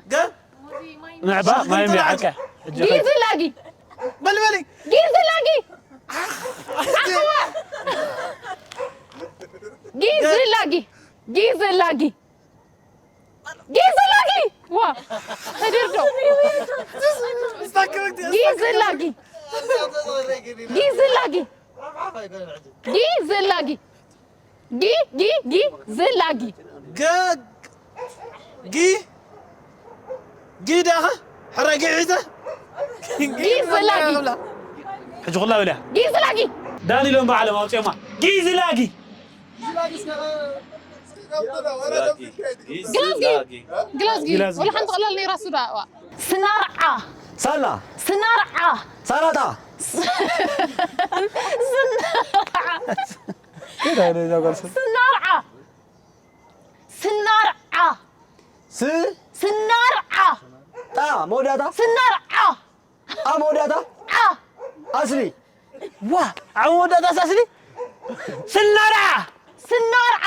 ገ ምዕባ ማይ ሚዓቀ ጊዝላጊ! በልበሊ ጊዝላጊ! ኣኸዋ! ጊዝላጊ! ጊዝላጊ! ጊዝላጊ! ዋ! ተደርዶ! ጊዝላጊ! ጊዝላጊ! ጊዝላጊ! ጊ ጊ ጊ ዝላጊ ገ ጊ ጊ ዳኸ ሕረ ጊ ሒዘ ጊ ዝላጊ ሕጂ ኩላ በልያ ጊ ዝላጊ ዳኒ ኢሎም ባዕሎም ኣውፅኦማ ጊ ዝላጊ ግላዝጊ ግላዝጊ ግላዝጊ። ወላ ሓንቲ ቀላል ነይራ ሱዳ ዋ ስናርዓ ሳላ ስናርዓ ሳላጣ ስናርዓ ስናርዓ ስናርዓ ስ ስናርዓ ጣ መወዳእታ ስናርዓ ኣ መወዳእታ ዓ ኣስሊ ዋ ኣብ መወዳእታ ሳስሊ ስናራ ስናርዓ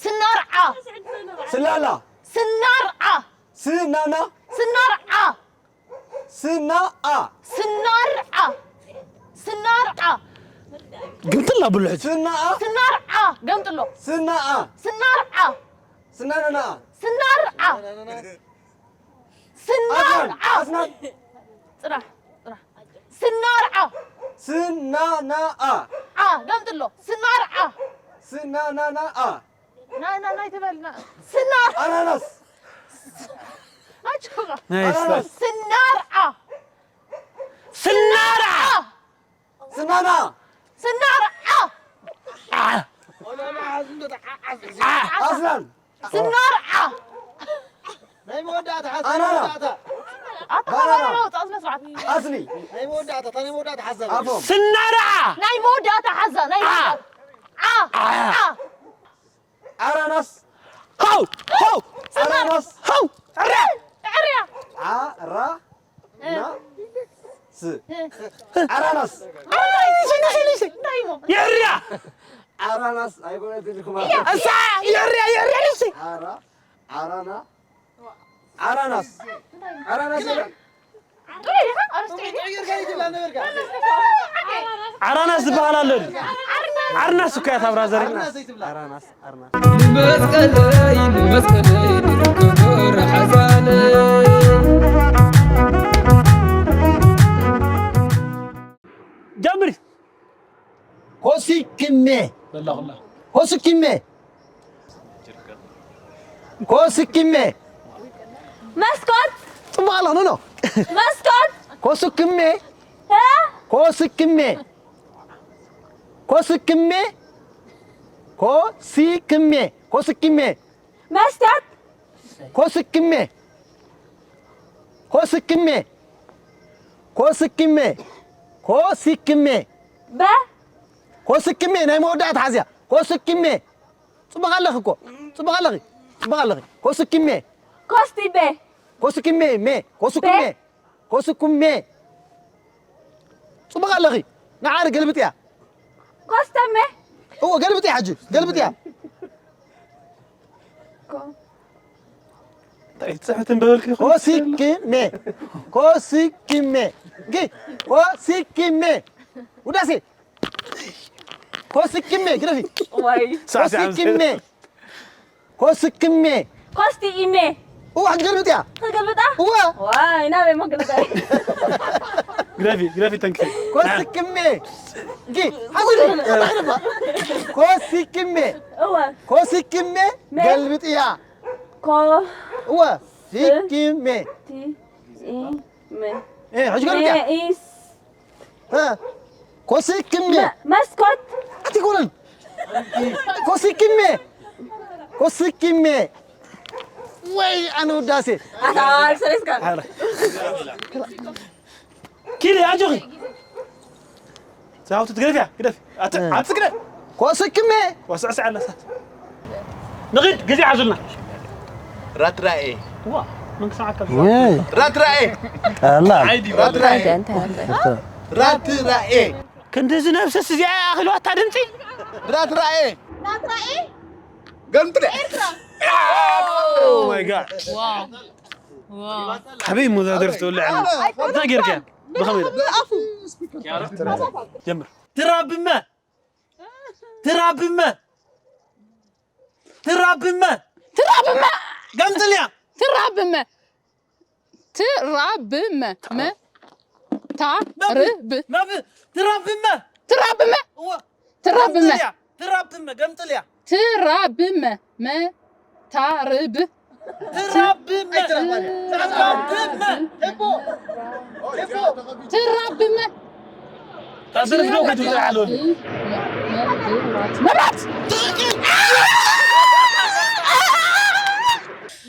ስናርዓ ስላላ ስናርዓ ስናና ስናርዓ ስናኣ ስናርዓ ስናርዓ ግምጥላ ብልሕት ስናኣ ስናርዓ ገምጥሎ ስናኣ ስናርዓ ስናናናኣ ስናርዓ ኣስናን ስናርዓ ኣስናን ጥራሕ ጥራሕ ስናርዓ ስናናኣ ዓ ገምጥሎ ስናርዓ ስናናናኣ ናይ ናይ ናይ ትበልና ስናር ኣናናስ ኣጆኻ ናይ ስታ- ስናርዓ ስናራ ስናና ስናርዓ ኣስናን ስናርዓ ናይ መወዳእታ ሓዛ ኣናና ኣተኸባበረ ወጣ ስነ ስርዓት ኣስሊ ናይ መወዳእታ እታ ናይ መወዳእታ ሓዛ ኣፎም ስናራ ናይ መወዳእታ ሓዛ ናይ መወዳእታ ዓ ዓ ኣራናስ ሃው ሃው ኣራናስ ሃው ዕረ ዕርያ ኣራ ና ስ ኣራናስ እንታይ እሞ የዕርያ ኣራናስ ኣይኮነትን ኢልኩም እሳ የዕርያ የዕርያ ልሲ ኣራ ኣራና ኣራናስ ኣራናስ ይላል። ጥዑይ ዲኻ ኣርስቲ ዓራናስ ዝበሃል ኣሎ ድዩ? ዓርናስ እኮ እያ እታ ብራዘር። ኣራናስ ኣራናስ ንመስቀለይ ንመስቀለይ ንርክቦ ረሓዛለይ ጀምሪ። ኮሲክሜ በላኹላ። ኮስኪሜ ኮስኪሜ መስኮት ጽቡቕ ኣለኹ ኖኖ መስኮት ኮስክሜ እ? ኮስክሜ ኮስክሜ ኮሲክሜ ኮስክሜ መስኮት ኮስክሜ ኮስክሜ ኮስክሜ ኮሲክሜ በ ኮስክሜ ናይ መወዳእታ ሓዝያ ኮስክሜ ጽቡቕ ኣለኺ እኮ ጽቡቕ ኣለኺ ጽቡቕ ኣለኺ ኮስክሜ ኮስቲቤ ኮስክሜ ሜ ኮስኩሜ ኮስኩሜ ጽቡቕ ኣለኺ ንዓሪ ገልብጥያ ኮስተሜ እዎ ገልብጥያ ሕጂ ገልብጥያ እንታይ ትጽሕፍ እንበበልኪ ይኹን? ኮስክሜ ኮስክሜ ግ ኮስክሜ ውዳሴ ኮስክሜ ግደፊ ወይ ሳዕሳዕ ኮስክሜ ኮስክሜ ኮስቲኢሜ እዋ ክትገልብጥ እያ ክገልብጣ እዋ ዋይ ናበይ መገልበጣ ግደፊ ግደፊ ተንክፊ። ኮስክሜ ግ ሓስሪ ኮስክሜ እወ ኮስክሜ ገልብጥ እያ ኮ እወ ሲክሜ ቲ ኢ ሜ እ ሕጂ ገልብጥ እያ ኢስ እ ኮስክሜ መስኮት ኣትጎነን ኮስክሜ ኮስክሜ ወይ ኣነ ውዳሴ ኣታል ሰለስካ ኪዲ ኣጆኺ ዛውቱ ትግደፍያ ግደፍ ኣቲ ኣቲ ግደፍ ኮስክሜ ወስዕስዕ ኣለሳት ንኺድ ግዜ ሓዙልና ራትራኤ ዋ ምን ክሰዓካ ራትራኤ ኣላ ራትራኤ እንታይ እንታይ እንታይ ራትራኤ ክንድዚ ነብስስ እዚኣ ኣኺልዋታ ድምፂ ራትራኤ ገምጥለ Oh my god ዋው ዋው ሓበይ ሙዛደር ትውልዕ እንታይ ጌርካ ብኸመይ ጀምር ትራብመ ትራብመ ትራብመ ትራብመ ገምጥልያ ትራብመ ትራብመ መ ታ ርብ ናብ ትራብመ ትራብመ እዋ ትራብመ ገምጥልያ ትራብመ ገምጥልያ ትራብመ መ ታርብ ትራብመ ትራብመ ትራብመ ታስርፍ ነው ክትብላ ያለውን መብራት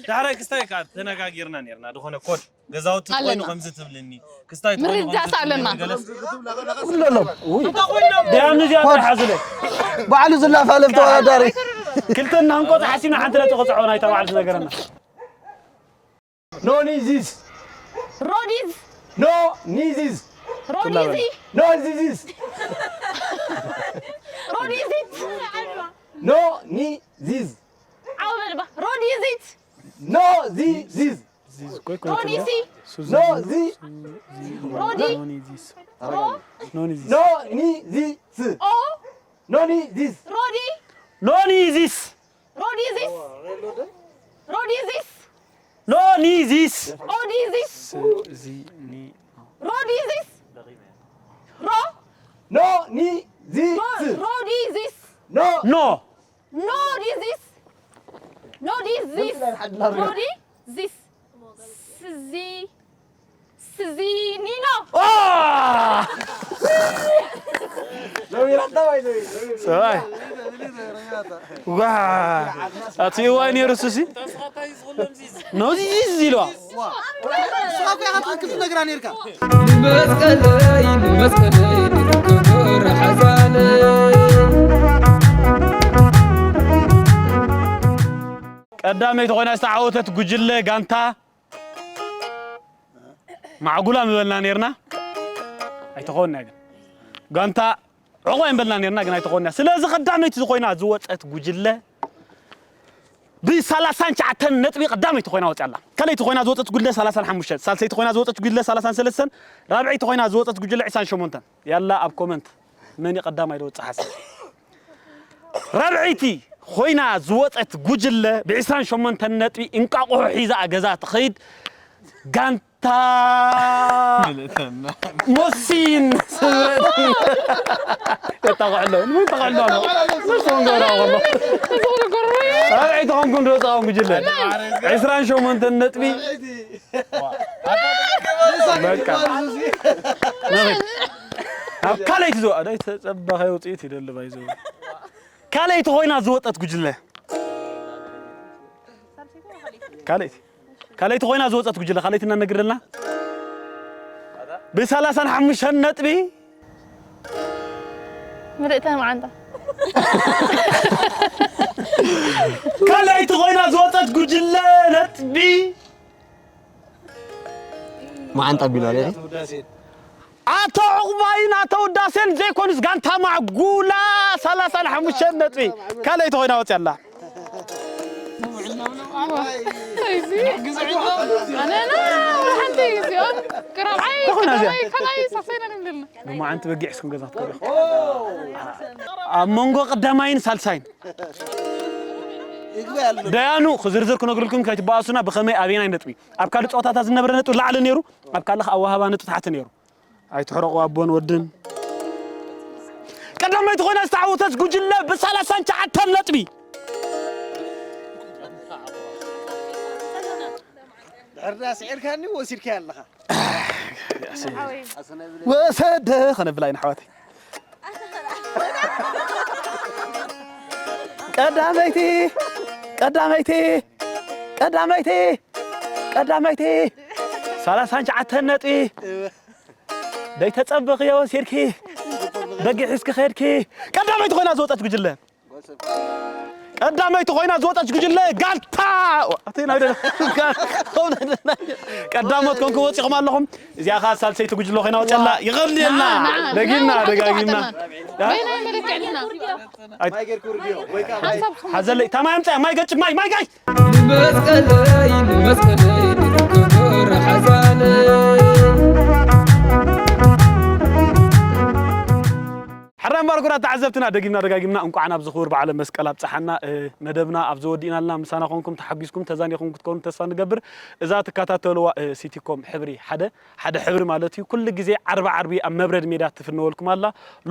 ዳሕራይ ክስታይ ካብ ተነጋጊርና ነርና ዝኾነ ኮድ ገዛውቲ ኣለና። ኮይኑ ከምዚ ትብልኒ ክስታይ ምርዳእ ኣለና። ኩሎም ዲያኑ እዚኣ ተሓዝለ ባዕሉ ዝላፋለም ተወዳዳሪ ክልተና ክንቆፅ ሓሲብና ሓንቲ ነጥቢ ክፅዖ ናይታ ባዕሉ ዝነገረና ኖኒዚዝ ሮዲዝ ኖኒዚዝ ሮዲዚ ኖኒዚዝ ሮዲዚት ኖኒዚዝ ዓው በልባ ሮዲዚት ኖዚዚዝ ሮዲሲ ኖዚ ሮዲ ሮ ኖኒዚዝ ኦ ኖኒዚዝ ሮዲ ኖኒዚስ ሮዲዚስ ሮዲዚስ ኖኒዚስ ኦዲዚስ ሮዲዚስ ሮ ኖኒዚዝ ሮዲዚስ ኖ ኖ ኖዲዚስ ኖዲዚስ ሮዲዚስ ስዚ ስዚኒኖ ሰባይ ዋ ኣቲ እዋይ ነይሩ ሱሲ ኖዚዝ ኢልዋ ንመስቀለይ ንመስቀለይ ንርክብ ሓዛነ ቀዳመይቲ ኮይና ዝተዓወተት ጉጅለ ጋንታ ማዕጉላ ምበልና ነርና ኣይተኾንና ግን ጋንታ ዕቑባ ይንበልና ነርና ግን ኣይተኾንና ስለዚ ቀዳመይቲ ዝኾይና ዝወፀት ጉጅለ ብሰላሳን ትሽዓተን ነጥቢ ቀዳመይቲ ኮይና ወፅያ ኣላ ካልኣይቲ ኮይና ዝወፀት ጉጅለ ሰላሳን ሓሙሽተን ሳልሰይቲ ኮይና ዝወፀት ጉጅለ ሰላሳን ሰለስተን ራብዐይቲ ኮይና ዝወፀት ጉጅለ ዕስራን ሸሞንተን ያላ ኣብ ኮመንት መን ቀዳማይ ዝወፅእ ሓሳብ ራብዐይቲ ኮይና ዝወፀት ጉጅለ ብ28 ነጥቢ እንቃቑሖ ሒዛ ገዛ ትኸይድ ጋንታ ሞሲን ስብረት ተጣቕዕሎ ምን ተቐዕሎ ኣሎ ምን ተንገራ ኣሎ ራብዐይቲ ኾንኩም ዝወፃኹም ጉጅለ ዕስራን ሸሞንተን ነጥቢ በቃ ኣብ ካልኣይቲ ዝወ ኣዳይ ተፀባኻይ ውፅኢት ይደሊ ባይዘው ካልኣይቲ ኮይና ዝወፀት ጉጅለ ካልኣይቲ ካልኣይቲ ኮይና ዝወፀት ጉጅለ ካልኣይቲ እናነግርልና ብሰላሳን ሓሙሽተን ነጥቢ ምልእተ መዓንጣ ካልኣይቲ ኮይና ዝወፀት ጉጅለ ነጥቢ መዓንጣ ቢሉ ኣለ ኣቶ ዕቑባይን ኣቶ ውዳሴን ዘይኮኑስ ጋንታ ማዕጉላ ሰላሳን ሓሙሽተን ነጥቢ ካልኣይቲ ኮይና ወፅያ ኣላ ኣነና ሓንቲ እዚኦም ቅራብዓይ ተኾይና እዚኣ። ካልኣይ ሳሰይና ንብለልና ብመዓንቲ በጊዕ እስኩም ገዛ ትከዱ ኣብ መንጎ ቀዳማይን ሳልሳይን ደያኑ ክዝርዝር ክነግርልኩም ከይትበኣሱና ብኸመይ ኣበየናይ ነጥቢ ኣብ ካልእ ፀወታታት ዝነበረ ነጥቢ ላዕሊ ነይሩ ኣብ ካልእ ኣወሃባ ነጥቢ ታሕቲ ነይሩ ኣይትሕረቑ ኣቦን ወድን ቀዳመይቲ ኮይና ዝተዓወተት ጉጅለ ብሰላሳን ትሽዓተን ነጥቢ ድሕርዳ ስዒርካኒ ወሲድካያ ኣለኻ ወሰደ ከነብላ ኢና ኣሕዋተይ ቀዳመይቲ ቀዳመይቲ ቀዳመይቲ ቀዳመይቲ ሰላሳን ትሽዓተን ነጥቢ ደይተጸበኽዮ ወሲድኪ በጊዕ ሒዝኪ ከድኪ ቀዳመይቲ ኮይና ዝወጸት ጉጅለ ቀዳመይቲ ኮይና ዝወጸት ጉጅለ ጋንታ ኣተይ ናብ ደለ ቀዳሞት ኮንኩም ወጺኹም ኣለኹም። እዚኣ ኸኣ ሳልሰይቲ ጉጅለ ኮይና ወጸላ። ይቐልየልና። ደጊምና ደጋጊምና። በይናይ መለክዕና ሓንሳብ ሓዘለይ ታማይ ኣምጻ ማይ ገጭ ማይ ማይ ጋይ ንመስቀለይ ንመስቀለይ ንክቡር ሓዛለይ። ሕራይ እምበኣር ክቡራት ተዓዘብትና፣ ደጊምና ደጋጊምና እንቋዕ ናብዚ ክቡር በዓለ መስቀል ኣብጽሓና። እ፣ መደብና ኣብዚ ወዲእና ኣለና። ምሳና ኮንኩም ተሓጒስኩም ተዛኒኹም ክትኮኑ ተስፋ ንገብር። እዛ ትከታተልዋ፣ እ፣ ሲቲኮም ሕብሪ ሓደ፣ ሓደ ሕብሪ ማለት እዩ። ኩሉ ግዜ ዓርቢ ዓርቢ ኣብ መብረድ ሜዳ ትፍነወልኩም ኣላ።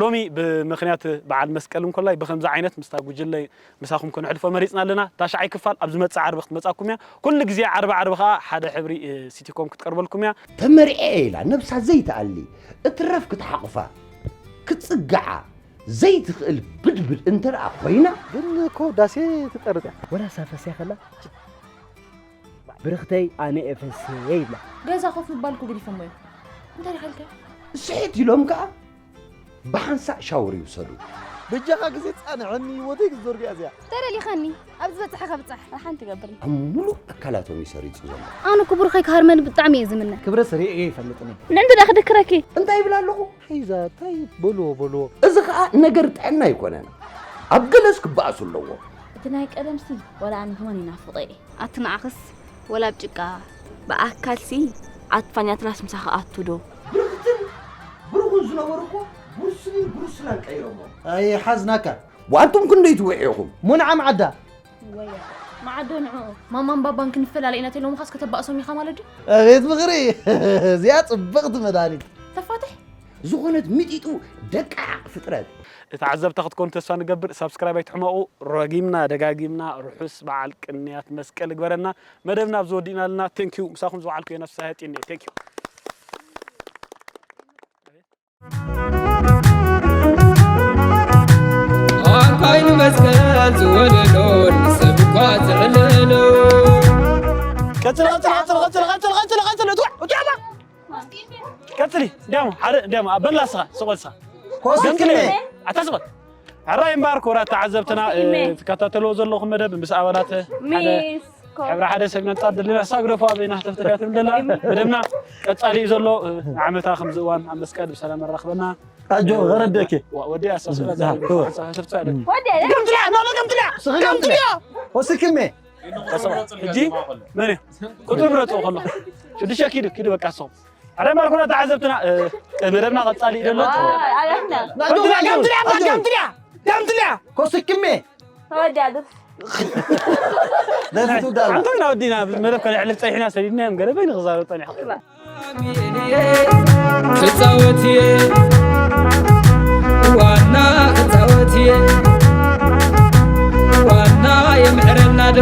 ሎሚ ብምኽንያት በዓል መስቀል እንኮላይ ብኸምዚ ዓይነት ምስታ ጉጅለ ምሳኹም ከነሕልፎ መሪጽና ኣለና። ታሽዓይ ክፋል ኣብ ዝመጽእ ዓርቢ ክትመጻኩም እያ። ኩሉ ግዜ ዓርቢ ዓርቢ ከኣ ሓደ ሕብሪ፣ እ፣ ሲቲኮም ክትቀርበልኩም እያ። ተመርዕየ ኢላ ነብሳ ዘይትኣሊ እትረፍ ክትሓቑፋ ክትጽግዓ ዘይትኽእል ብድብድ እንተ ደኣ ኮይና። ግን እኮ ዳሴ ትጠርጥ እያ። ወላ ሳፈስያ ከላ ብርኽተይ ኣነ ኤፈስየ ይብላ። ገዛ ኮፍ ምባል እኮ ገዲፎሞ እዮም። እንታይ ደሓልካ? ስሒት ኢሎም ከኣ ብሓንሳእ ሻወር ይውሰዱ። በጃኻ ግዜ ጻንሐኒ ህይወተይ ክትዘርግያ እዚኣ። ተደሊኻኒ ኣብ ዝበጽሐ ከብጻሕ ሓንቲ ገብርኒ። ኣብ ሙሉእ ኣካላቶም እዩ ሰሪጹ ዘሎ። ኣነ ክቡር ኸይ ክሃርመኒ ብጣዕሚ እየ ዝምነ። ክብረ ስሪዕ እየ ይፈልጥኒ። ንዕንዲ ደኣ ክድክረኪ። እንታይ ይብል ኣለኹ? ሒዛ እንታይ በሎ በሎ። እዚ ኸኣ ነገር ጥዕና ኣይኮነን። ኣብ ገለስ ክበኣሱ ኣለዎ። እቲ ናይ ቀደምሲ ወላ ኣነ ከማን ይናፍቐ እየ። ኣቲ ንዓኽስ ወላ ኣብ ጭቃ። ብኣካልሲ ኣትፋኛ ትራስ ምሳኻ ኣቱ ዶ? ብርኽትን ብሩኽን ዝነበሩ እኮ ብሩስሊን ብሩስላን ቀይሮሞ። ኣይሓዝናካ። ዋንቱም ክንደይ ትውሕዩኹም? ሙንዓ መዓዳ። ወያ መዓዶ ንዕኡ። ማማን ባባን ክንፈላለ ኢና ተይሎምኻስ ከተባእሶም ኢኻ ማለት ድዩ? ኣቤት ምኽሪ! እዚኣ ጽብቕቲ መድሃኒት። ተፋትሕ። ዝኾነት ሚጢጡ ደቃቕ ፍጥረት። ተዓዘብታ ክትኮኑ ተስፋ ንገብር። ሳብስክራይብ ኣይትሕመቑ። ረጊምና ደጋጊምና ርሑስ በዓል ቅንያት መስቀል ይግበረና። መደብና ኣብዚ ወዲእና ኣለና። ቴንኪዩ። ምሳኹም ዝወዓልኩ ዮናስ ፍስሃየ ጢን እየ። ቴንኪዩ። ኣንኳይ ንመስቀል ዝወለዶ ንሰብ እኳ ዝዕለሎ። ቀጽል፣ ቀጽል፣ ቀጽል። እትዋ፣ እትዋ፣ ቀጽሊ፣ እንዲያሞ፣ ሓደ፣ እንዲያሞ፣ በላ ስኻ፣ ስቕ በል ስኻ። ኮስኪ ገምጥልያ፣ ኣታ ስቕ በል። ሕራይ እምበኣር ክቡራት ተዓዘብትና፣ ኮስኪ እ፣ ትከታተልዎ ዘለኹም መደብ ምስ ኣባላት ሓደ ሚስ ኮ- ሕብሪ ሓደ ሰብ ነጻ ድልና ሳግደፎ ኣበይና ተፍተፍያት እንደላ መደብና ቀጻሊ እዩ ዘሎ። እ፣ ንዓመታ ከምዚ እዋን ኣብ መስቀል ብሰላም ኣራኽበና። ኣጆ፣ እ፣ ገረደኪ። ወ-፣ ወዲ ኣሳስራ ዛ-፣ ዛ-፣ ዛ-፣ ዛ-፣ ዛ-፣ ወዲ ገምጥልያ፣ ኖ፣ ኖ፣ ገምጥልያ፣ ስኺ ገምጥልያ። ገምጥልያ። ኮስኪ ሚ። ሕጂ መን እዩ? ቁጽሪ ምረጽዎ ከለኹ። ሽዱሽተ ኪዱ፣ ኪዱ በቃ ሰው። ኣረ ማርኮና ተዓዘብትና፣ እ፣ እ፣ መደብና ቀጻሊ እዩ ዘሎ። ኣይ፣ ኣይ፣ ኣይ። ከምትልያ፣ ከምትልያ፣ ከምትልያ፣ ከምትልያ። ኮስክሜ። ተወዲኣ ዶ? ደርፊ ትውዳእ ኣላ። ኣንታ ኢና ወዲና፣ መደብ ከነሕልፍ ጸኒሕና፣ ሰዲድናዮም ገለ በይኑ ክዛረብ ጸኒሑ። ክጻወት እየ ዋና ክጻወት እየ ዋና የምዕረና ዶ